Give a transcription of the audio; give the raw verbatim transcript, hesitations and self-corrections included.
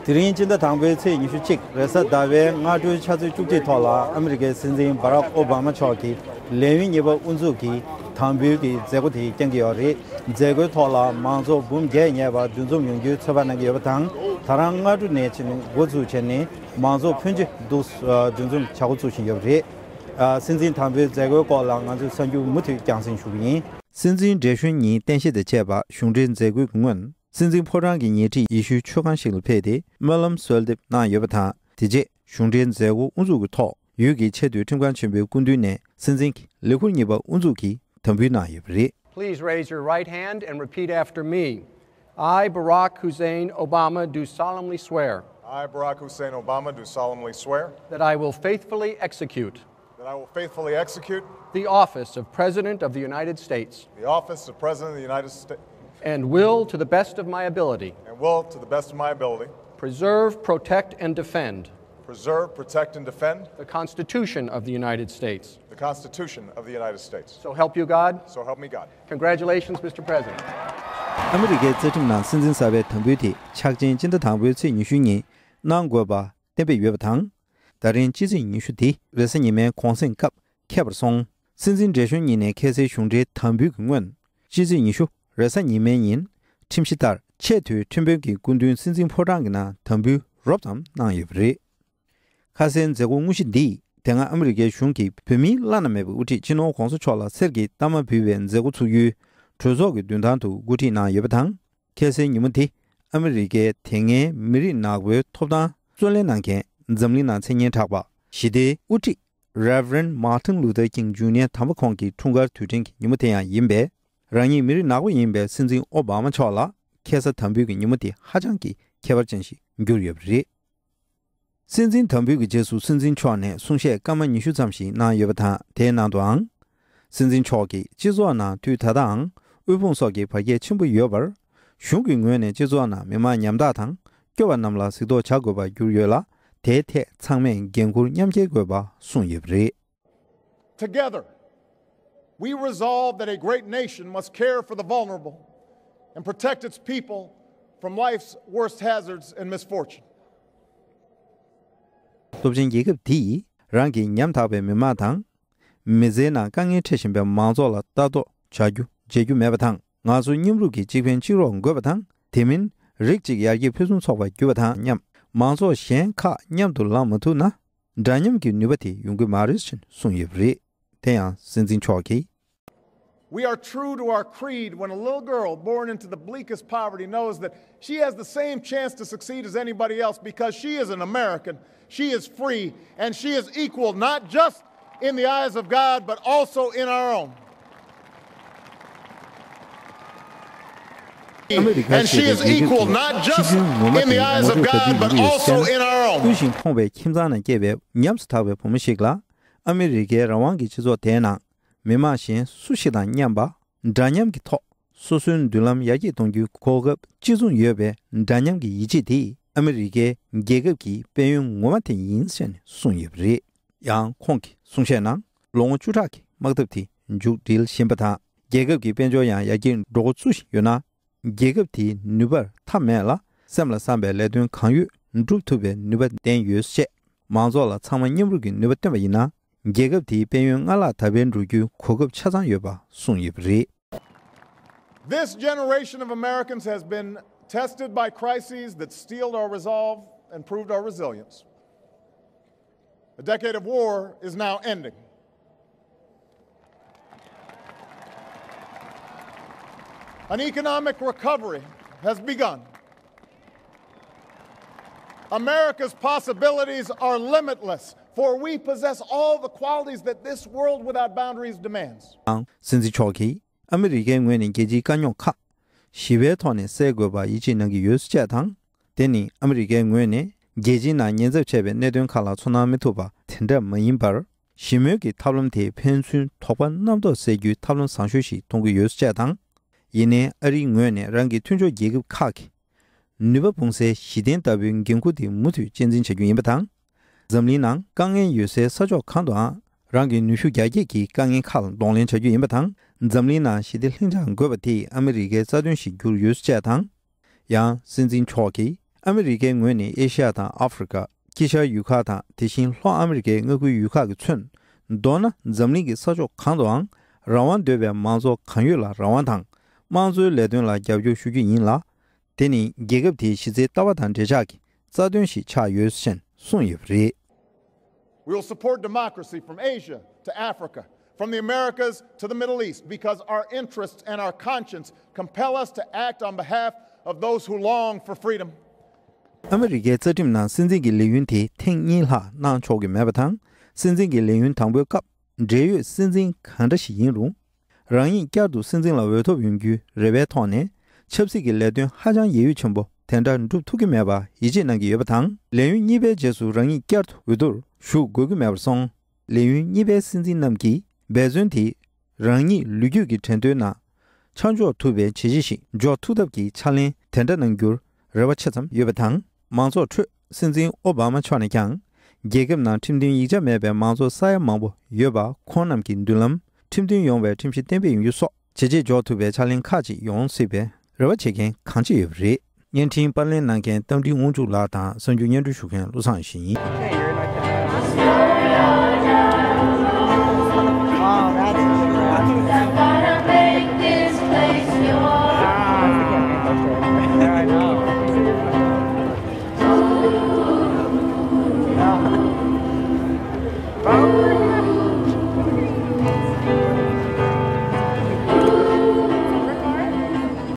དེ་རིང་སྤྱི་ཟླ་དང་པོའི་ཚེས་ཉི་ཤུ་གཅིག་རེས་གཟའ་ཟླ་བའི་སྔ་དྲོའི་ཆུ་ཚོད་བཅུ་གཅིག་ཐོག་ལ་ཨ་མི་རི་ཀའི་སྲིད་འཛིན་བྷ་རག་ཨོ་བྷ་མ་མཆོག་གིས་ལས་ཡུན་གཉིས་པ་དབུ་འཛུགས་ཀྱི་དམ་འབུལ་གྱི་མཛད་སྒོ་དེ་བསྐྱངས་ཀྱི་ཡོད་རེད། མཛད་སྒོའི་ཐོག་ལ་མང་ཚོགས་འབུམ་བརྒྱད་ཉེ་བ་འདུ་འཛོམས་ཡོང་རྒྱུའི་ཚོད་དཔག་གནང་གི་ཡོད་པ་དང་། ད་རང་སྔ་དྲོ་ནས་ཕྱིན་འགོ་འཛུགས་བྱས་ནས་མང་ཚོགས་ཕོན་ཆེ་འདུ་འདུ་འཛོམས་བྱ་འགོ་བཙུགས་བཞིན་ཡོད་པ་རེད། སྲིད་འཛིན་དམ་འབུལ་མཛད་སྒོའི་སྐོར་ལ་ང་ཚོས་གསར་འགྱུར་མུ་མཐུད་རྒྱང་སྲིང་ཞུ་གི་ཡིན། སྲིད་འཛིན་བགྲེས་གཞོན་གཉིས་རྟེན་གཞི་དང་བཅས་པ་གཞུང་འབྲེལ་མཛད་སྒོའི་སྔོན། སྲིད་འཛིན་ཕོ་བྲང་གི་ཉེ་འཁྲིས་ཡེ་ཤུའི་མཆོད་ཁང་ཞིག་ལ་ཕེབས་ཏེ་སྨོན་ལམ་གསོལ་འདེབས་གནང་ཡོད་པ་དང་། དེ་རྗེས་གཞུང་འབྲེལ་མཛད་སྒོ་དབུ་འཛུགས་ཀྱི་ཐོག་ཡུལ་གྱི་ཆེས་མཐོའི་ཁྲིམས་ཁང་ཆེན་པོའི་སྐུ་མདུན་ནས་སྲིད་འཛིན་གྱི་ལས་ཁུར་གཉིས་པ་དབུ་འཛུགས་ཀྱིས་དམ་འབུལ་གནང་ཡོད་པ་རེད། Please raise your right hand and repeat after me. I, Barack Hussein Obama, do solemnly swear I, Barack Hussein Obama, do solemnly swear that I will faithfully execute that I will faithfully execute the office of President of the United States the office of President of the United States and will, to the best of my ability, and will, to the best of my ability, preserve, protect, and defend preserve, protect, and defend the Constitution of the United States. The Constitution of the United States. So help you God. So help me God. Congratulations, Mister President. ཨ་མི་རི་ཀའི་རྩ་ཁྲིམས་ནང་སྲིད་འཛིན་གསར་པའི་དམ་འབུལ་དེ་ཕྱག་ཆེན་སྤྱི་ཟླ་དང་པོའི་ཚེས་ཉི་ཤུ་ཉིན་གནང་དགོས་པ་གཏན་འབེབས་ཡོད་པ་དང་། ད་རིང་སྤྱི་ཚེས་ཉི་ཤུ་དེ་རེས་གཟའ་ཉི་མའི་གུང་སེང་སྐབས་འཁེལ་བར་སོང་། སྲིད་འཛིན་བགྲེས་གཞོན་གཉིས་ནས་ཁ་སའི་གཞུང་འབྲེལ་དམ་འབུལ་གྱི་སྔོན། སྤྱི་ཚེས་ཉི་ཤུ་རེས་གཟའ་ཉི་མའི་ཉིན། ཁྲིམས་གཞི་ལྟར་ཆེས་མཐོའི་ཁྲིམས་དཔོན་གྱི་སྐུ་མདུན་སྲིད་འཛིན་ཕོ་བྲང་གི་ནང་དམ་འབུལ་རོབ་ཙམ་གནང་ཡོད་པ་རེད། ཁ་སའི་མཛད་སྒོ་དངོས་གཞི་འདིས་དེ་སྔ་ཨ་མི་རི་ཀའི་གཞུང་གིས་བོད་མིའི་བླ་ན་མེད་པའི་དབུ་ཁྲིད་སྤྱི་ནོར་༧གོང་ས་མཆོག་ལ་གསེར་གྱི་རྟགས་མ་འབུལ་བའི་མཛད་སྒོ་ཚུགས་ཡུལ་གྲོས་ཚོགས་ཀྱི་མདུན་ཐང་དུ་གོ་སྒྲིག་གནང་ཡོད་པ་དང་། ཁ་སའི་ཉིན་མོ་དེ་ཨ་མི་རི་ཀའི་དེ་སྔའི་མི་རིགས་ནག་པོའི་ཐོབ་ཐང་རྩོད་ལེན་གནང་མཁན་འཛམ་གླིང་ནང་མཚན་སྙན་གྲགས་པ་ཞི་བདེའི་དབུ་ཁྲིད་Reverend Martin Luther King Junior དམ་པ་ཁོང་གི་འཁྲུངས་སྐར་དུས་དྲན་གྱི་ཉིན་མོ་དེ་ཡང་ཡིན་པས། རང་ཉིད་མི་རིགས་ནག་པོ་ཡིན་པའི་སྲིད་འཛིན་ཨོ་བྷ་མ་མཆོག་ལ་ཁ་ས་དམ་འབུལ་གྱི་ཉིན་མོ་དེ་ཧ་ཅང་གི་ཁྱད་པར་ཅན་ཞིག་གྱུར་ཡོད་པ་རེད། སྲིད་འཛིན་དམ་འབུལ་གྱི་རྗེས་སུ་སྲིད་འཛིན་མཆོག་ནས་གསུང་བཤད་སྐར་མ་ཉི་ཤུ་ཙམ་ཞིག་གནང་ཡོད་པ་དང་། དེའི་ནང་དུའང་། སྲིད་འཛིན་མཆོག་གིས་སྤྱི་ཚོགས་ནང་དུས་ད་ལྟའང་དབུལ་ཕོངས་སོགས་ཀྱི་བར་ཁྱད་ཆེན་པོ་ཡོད་པར། གཞུང་གི་ངོས་ནས་སྤྱི་ཚོགས་ནང་མི་མང་ཉམ་ཐག་དང་སྐྱོ་བ་རྣམས་ལ་གཟིགས་རྟོག་བྱ་དགོས་པར་གྱུར་ཡོད་ལ། དེའི་ཐད་ཚང་མས་འགན་འཁུར་མཉམ་འཁྱེར་དགོས་པ་གསུངས་ཡོད་པ་རེད། Together, we resolve that a great nation must care for the vulnerable and protect its people from life's worst hazards and misfortune. སྟོབས་ཆེན་རྒྱལ་ཁབ་འདིས་རང་གི་ཉམ་ཐག་པའི་མི་མང་དང་། མི་ཚེའི་ནང་དཀའ་ངལ་འཕྲད་བཞིན་པའི་མང་ཚོགས་ལ་ལྟ་རྟོག་བྱ་རྒྱུ་བརྗེད་རྒྱུ་མེད་པ་དང་། ང་ཚོ་མཉམ་རུབ་ཀྱིས་གཅིག་ཕན་གཅིག་རོགས་དགོས་པ་དང་། དེ་མིན་རིགས་གཅིག་ཡར་རྒྱས་ཕུན་སུམ་ཚོགས་པར་གྱུར་པ་དང་མཉམ། མང་ཚོགས་གཞན་ཁག་མཉམ་དུ་ལངས་མ་ཐུབ་ན། འདྲ་མཉམ་གྱི་ནུས་པ་དེ་ཡོང་གི་མ་རེད་ཅེས་གསུངས་ཡོད་པ་རེད། དེ་ཡང་སྲིད་འཛིན་མཆོག་གིས། We are true to our creed when a little girl born into the bleakest poverty knows that she has the same chance to succeed as anybody else because she is an American, she is free, and she is equal not just in the eyes of God but also in our own. ཨ་མི་རི་ཀ་ཞེས་པའི་རྒྱལ་ཁབ་ཀྱི་སྤྱི་དོན་ངོ་མ་དེ་ངོ་སྤྲོད་ག་དུས་ཡོང་གི་ཡོད་ཟེར་ན། དབུལ་ཞིང་ཕོངས་པའི་ཁྱིམ་ཚང་ནང་སྐྱེས་པའི་ཉམས་སུ་ཐག་པའི་བུ་མོ་ཞིག་ལ་ཨ་མི་རི་ཀའི་རང་དབང་གི་སྤྱི་ཚོགས་དེའི་ནང་མི་མང་གཞན་སུ་ཞིག་དང་མཉམ་པ། འདྲ་མཉམ་གྱི་ཐོག་སོ་སོའི་མདུན་ལམ་ཡར་རྒྱས་གཏོང་རྒྱུའི་གོ་སྐབས་གཅིག་མཚུངས་ཡོད་པའི་འདྲ་མཉམ་གྱི་ཡིད་ཆེས་དེས་ཨ་མི་རི་ཀའི་རྒྱལ་ཁབ་ཀྱི་དཔལ་ཡོན་ངོ་མ་དེ་ཡིན་ཞེས་གསུངས་ཡོད་པ་རེད། ཡང་ཁོང་གི་གསུང་བཤད་ནང་ལོ་ངོ་བཅུ་ཕྲག་གི་དམག་འཐབ་དེ་མཇུག་སྒྲིལ་བཞིན་པ་དང་། རྒྱལ་ཁབ་ཀྱི་དཔལ་འབྱོར་ཡང་ཡར་རྒྱས་འགྲོ་འགོ་བཙུགས་བཞིན་ཡོད་ན། རྒྱལ་ཁབ་དེའི་ནུས་པར་མཐའ་མེད་ལ། སེམས་ལ་བསམ་པའི་ལས་དོན་གང་ཡོད་སྒྲུབ་ཐུབ་པའི་ནུས་པ་ལྡན་ཡོད་ཅེས། མང་ཚོགས་ལ་ཚང་མ་མཉམ་རུབ་ཀྱི་ནུས་པ་བསྟན་པ་ཡིན་ན། རྒྱལ་ཁབ་དེའི་དཔལ་ཡོན་སྔར་ལྷག་དར་སྤེལ་འགྲོ་རྒྱུའི་གོ་སྐབས་ཆ་ཚང་ཡོད་པ་གསུངས་ཡོད་པ་རེད། This generation of Americans has been tested by crises that steeled our resolve and proved our resilience. A decade of war is now ending. An economic recovery has begun. America's possibilities are limitless, for we possess all the qualities that this world without boundaries demands. ཨང་། སྲིད་འཛིན་མཆོག་གིས་ཨ་མི་རི་ཀའི་ངོས་ནས་རྒྱལ་སྤྱིའི་དཀའ་རྙོག་ཁག་ཞི་བའི་ཐོག་ནས་སེལ་དགོས་པར་ཡིད་ཆེས་གནང་གི་ཡོད་ཅེས་དང་། དེ་ནི་ཨ་མི་རི་ཀའི་ངོས་ནས་རྒྱལ་སྤྱིའི་ནང་ཉེན་ཚབས་ཆེ་བའི་གནད་དོན་ཁག་ལ་ཚོར་སྣང་མི་ཐུབ་པ་དེ་འདྲ་མ་ཡིན་པར། ཞི་མོལ་གྱི་ཐབས་ལམ་དེས་ཕན་ཚུན་དོགས་པ་རྣམ་རྟོག་སེལ་རྒྱུའི་ཐབས་ལམ་བཟང་ཤོས་ཤིག་མཐོང་གི་ཡོད་ཅེས་དང་། ཡིན་ནའི་ཨ་རིའི་ངོས་ནས་རང་གི་མཐུན་ཕྱོགས་རྒྱལ་ཁབ་ཁག་གི་ནུས་པ་སྤུངས་སའི་གཞི་རྟེན་ལྟ་བུའི་འགན་ཁུར་དེ་མུ་མཐུད་གཅེས་འཛིན་བྱ་རྒྱུ་ཡིན་པ་དང་། འཛམ་གླིང་ནང་དཀའ་ངལ་ཡོད་སའི་ས་ཕྱོགས་གང་དུའང་རང་གི་ནུས་ཤུགས་རྒྱ་སྐྱེད་ཀྱིས་དཀའ་ངལ་ཁག་ལ་གདོང་ལེན་བྱ་རྒྱུ་ཡིན་པ་དང་། འཛམ་གླིང་ནང་ཞི་བདེ་ལྷིང་འཇགས་དགོས་པ་དེ་ཨ་མི་རི་ཀའི་རྩ་དོན་ཞིག་གྱུར་ཡོད་ཅེས་དང་། ཡང་སྲིད་འཛིན་མཆོག་གིས་ ཨ་མི་རི་ཀའི་ངོས་ནས་ཨེ་ཤི་ཡ་དང་ཨ་ཧྥེ་རི་ཁ། དཀྱིལ་ཤར་ཡུལ་ཁག་དང་དེ་བཞིན་ལྷོ་ཨ་མི་རི་ཀའི་མངའ་ཁུལ་ཡུལ་ཁག་གིས་མཚོན། མདོར་ན་འཛམ་གླིང་གི་ས་ཕྱོགས་གང་དུའང་རང་དབང་འདོད་པའི་མང་ཚོགས་གང་ཡོད་ལ་རང་དབང་དང་། དམངས་གཙོའི་ལས་དོན་ལ་རྒྱབ་སྐྱོར་ཞུ་རྒྱུ་ཡིན་ལ། དེ་ནི་རྒྱལ་ཁབ་དེའི་གཞི་རྩའི་ལྟ་བ་དང་འབྲེལ་ཆགས་ཀྱི་རྩ་དོན་ཞིག་ཆགས་ཡོད་ཅེས་གསུངས་ཡོད་པ་རེད། We will support democracy from Asia to Africa, from the Americas to the Middle East, because our interests and our conscience compel us to act on behalf of those who long for freedom. ཨ་མི་རི་ཀའི་རྩ་ཁྲིམས་ནང་སྲིད་འཛིན་གྱི་ལས་ཡུན་དེ་ཐེངས་གཉིས་ལྷག་གནང་ཆོག་གི་མེད་པ་དང་། སྲིད་འཛིན་གྱི་ལས་ཡུན་དང་པོའི་སྐབས་འབྲེལ་ཡོད་སྲིད་འཛིན་གང་འདྲ་ཞིག་ཡིན་རུང་། རང་ཉིད་བསྐྱར་དུ་སྲིད་འཛིན་ལ་འོས་ཐོབ་ཡོང་རྒྱུའི་རེ་བའི་ཐོག་ནས། ཆབ་སྲིད་ཀྱི་ལས་དོན་ཧ་ཅང་ཡད་ཡུད་ཆེན་པོ་དེ་འདྲ་འགྲུབ་ཐུབ་ཀྱི་མེད་པ་ཡིད་ཆེས་གནང་གི་ཡོད་པ་དང་། ལས་ཡུན་གཉིས་པའི་རྗེས་སུ་རང་ཉིད་བསྐྱར་དུ་འོས་བསྡུར་ཞུགས་དགོས་ཀྱི་མེད་པར་སོང་། ལས་ཡུན་གཉིས་པའི་སྲིད་འཛིན་རྣམས་ཀྱིས་འབད་བརྩོན་དེ་རང་ཉིད་ལོ་རྒྱུས་ཀྱི་དྲན་རྟེན་ནང་ཆ་འཇོག་ཐུབ་པའི་བྱས་རྗེས་ཤིག་འཇོག་ཐུབ་ཐབས་ཀྱི་ཕྱག་ལེན་དེ་འདྲ་གནང་རྒྱུར་རེ་བ་ཆེ་ཙམ་ཡོད་པ་དང་། མང་ཚོགས་ཁྲོད་སྲིད་འཛིན་ཨོ་བྷ་མ་མཆོག་ནས་ཀྱང་། རྒྱལ་ཁབ་ནང་ཁྲིམས་མཐུན་ཡིག་ཆ་མེད་པའི་མང་ཚོགས་ས་ཡ་མང་པོ་ཡོད་པ། ཁོང་རྣམས་ཀྱི་མདུན་ལམ་ཁྲིམས་མཐུན་ཡོང་བའི་ཁྲིམས་གཞི་གཏན་འབེབས་ཡོང་རྒྱུ་སོགས་བྱས་རྗེས་འཇོག་ཐུབ་པའི་ཕྱག་ལེན་ཁག་ཅིག་ཡོང་སྲིད་པའི་རེ་བ་བྱེད་མཁན་གང་ཅི་ཡོད་པ་རེད། བརྙན་འཕྲིན་པར་ལེན་གནང་མཁན་རྟ་མགྲིན་དབང་ཕྱུག་ལགས་དང་གསར་འགྱུར་སྙན་སྒྲོན་ཞུ་མཁན་བློ་བཟང་ཡེ་ཤེས་ཡིན།